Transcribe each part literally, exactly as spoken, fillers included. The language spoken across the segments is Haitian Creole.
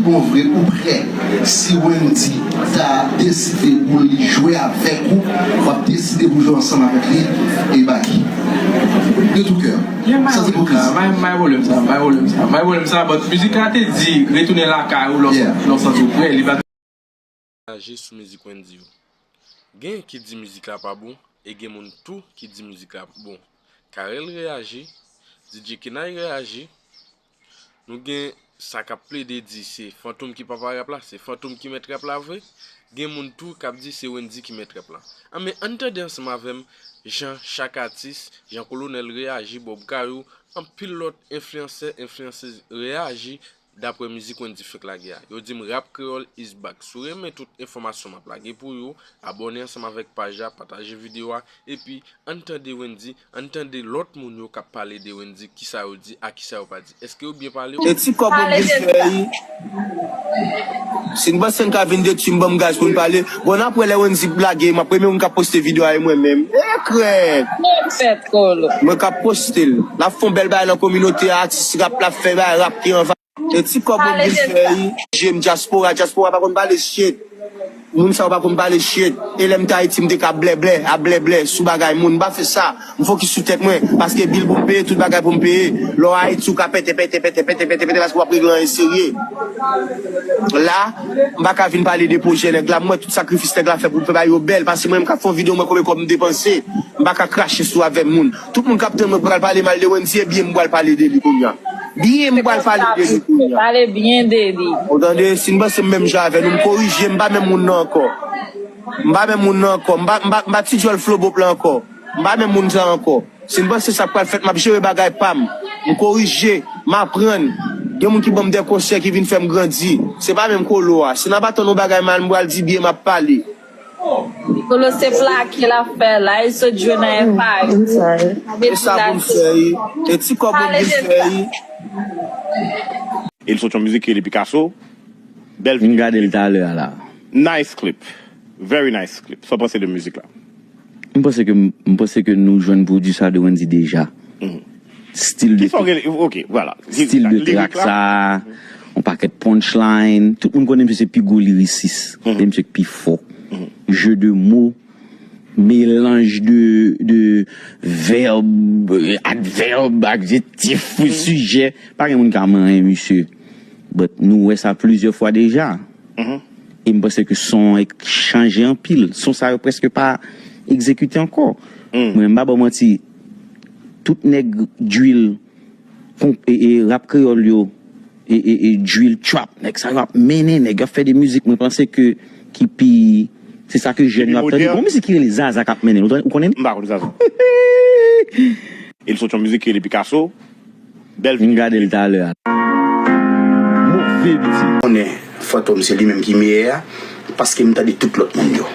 Bon vre, ou prè? Si Wendy ta deside pou li jwe avèk ou, w ap deside pou jwe ansanm avèk li e Baky? De tout cœur. Sans hypocrisie. May pwoblèm sa, may pwoblèm sa, may pwoblèm sa, but mizik la te di retounen lakay ou lè w santi w prè, li pa t. Reyaji sou mizik Wendy yo. Gen ki di mizik la pa bon, e gen moun tou ki di mizik la bon. Carel reyaji, DJ Kenay reyaji, nou gen sa k ap plede di se Fantom ki papa rap la, se Fantom ki mèt rap la vre, gen moun tou k ap di se Wendy ki mèt rap la. Anben ann tande ansanm avè m jan chak atis, jan Kolonèl reyaji, Bob Kayou, anpil lòt enfliyansè, enfliyansèz reyaji daprè mizik Wendy fenk lage a. Yo di m rap kreyòl is back. Si w renmen tout enfòmasyon m ap lage pou yo, abòne ansanm avèk paj la, pataje videyo a, epi ann tande Wendy, ann tande lòt moun yo k ap pale de Wendy, kisa yo di, a kisa yo pa di. Èske yo byen pale? E ti kòb ou vin fè yi. Si n panse n ka vin detwi m, ban m gaz pou n pale. Bon, n ap wè lè Wendy lage, m ap premye moun k ap poste videyo a e mwen menm. E krèk! Mwen k ap poste l. L ap fè yon bèl bagay nan kominote a, atis rap la fè bagay rap ki anvayi. E ti kòb ou vin fè yi. Jem dyaspora, dyaspora pa konn pale shit. Moun sa yo pa konn pale shit. E lè m te Ayiti, m te ka blèblè, ap blèblè sou bagay moun. M pa fè sa. M fokis sou tèt mwen. Paske bil pou m peye, tout bagay pou m peye. Lè w Ayiti, ou ka pete, pete, pete, pete, pete, pete, paske w ap regle anyen serye. La, m pa ka vin pale de pwojè nèg la. M wè tout sakrifis nèg la fè pou l fè bagay yo bèl. Paske mwen, m ka fè yon videyo, m wè konbyen kòb m depanse. M pa ka krache sou avè moun. Tout moun k ap tann mwen pral pale mal de Wendy, e byen m pral pale de li kounye a. Byen m pral pale de li kounye a. Pale byen de li. Ou tande, si n panse m menm jan avè nou, m korije, m pa menm moun nan ankò. M pa menm moun nan ankò. M pa, m pa, m pa ti djòl Flobop la ankò. M pa menm moun sa ankò. Si n panse sa k pral fèt, m ap jere bagay pa m. M korije, m aprann. Gen moun ki ban m de konsèy ki vin fè m grandi. Se pa menm Kolo a. Si n ap atann yon bagay mal, m pral di byen, m ap pale. Kolo se plake l ap fè la, li sot jwe nan F A U. E sa pou m fè yi. E ti kòb ou vin fè yi. E l sot yon mizik ki rele Picasso. Bèl videyo. Vin gade l talè a la. Nice clip. Very nice clip. Sa w panse de mizik la? M panse ke m panse ke nou jwenn pwodui sa de Wendy deja. Stil de Kisa w rele? Ok, vwala. Stil de track sa, yon pakèt punchline. Tout moun konnen misye se pi gwo lirisis. Se misye ki pi fò. Jeu de mots, melanj de, de vèb, advèb, adjektif, sijè. Pa gen moun ka manyen misye. But nou wè sa plizyè fwa deja. E m panse ke son an chanje anpil. Son sa yo prèske pa egzekite ankò. Mwen, m pa ba w manti, tout nèg drill, e, e rap kreyòl yo, e, e, e drill trap, nèg sa yo ap mennen, nèg yo ap fè de mizik, mwen panse ke ki pi, se sa ke jèn yo ap tande. Gon mizik ki rele Zaza k ap mennen l, ou konnen li? M pa konn Zaza. E l sot yon mizik ki rele Picasso. Bèl videyo. Vin gade l talè a. Move pitit. Konnen Fantom se li menm ki meyè a, paske m tande tout lòt moun yo.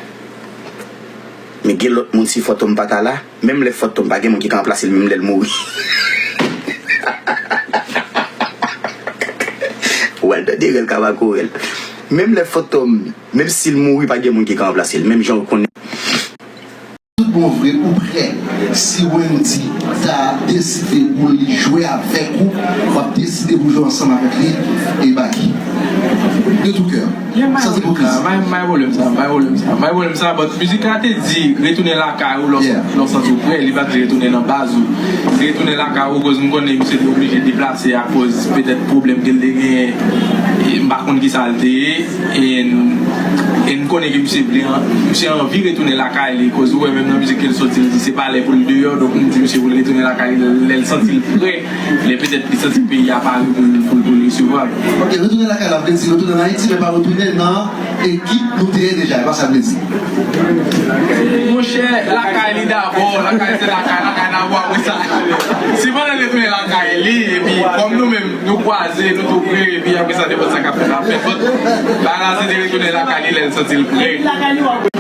Men gen lòt moun, si Fantom pa ta la, menm lè Fantom pa gen moun ki ka ranplase l menm lè l mouri. Ou al tande rèl ka makorèl. Menm lè Fantom, menm si l mouri, pa gen moun ki ka ranplase l. Menm jan ou konnen. Tout bon vre, ou prè? Si Wendy ta deside pou li jwe avèk ou, w ap deside pou jwe ansanm avèk li e Baky? De tout cœur, sans hypocrisie. May pwoblèm sa, may pwoblèm sa, may pwoblèm sa, but mizik la te di retounen lakay ou lè w santi w prè, li pa t di retounen nan baz ou. Se retounen lakay ou, koz m konnen misye te oblije deplase akoz petèt pwoblèm ke l te genyen, e m pa konn kisa l te ye. E, e n konnen ke misye vle, misye anvi retounen lakay li, koz ou wè menm nan mizik ke l soti, l di se pa lè pou l deyò, donk m di misye pou l retounen lakay li lè l santi l prè, lè petèt li santi peyi a pare pou l, pou l, pou l resevwa l. Ok, retounen lakay la vle di retounen ann Ayiti, men pa retounen nan ekip nou te ye deja, e pa sa l vle di. Monchè, lakay li dabò, lakay se lakay, lakay dabò, apre sa, si pandan l retounen lakay li, epi kòm nou menm, nou kwaze, nou tou pre, epi apre sa, nenpòt sa k ap fèt, ap fèt. But, bagay la, se te retounen lakay li lè l santi l pre.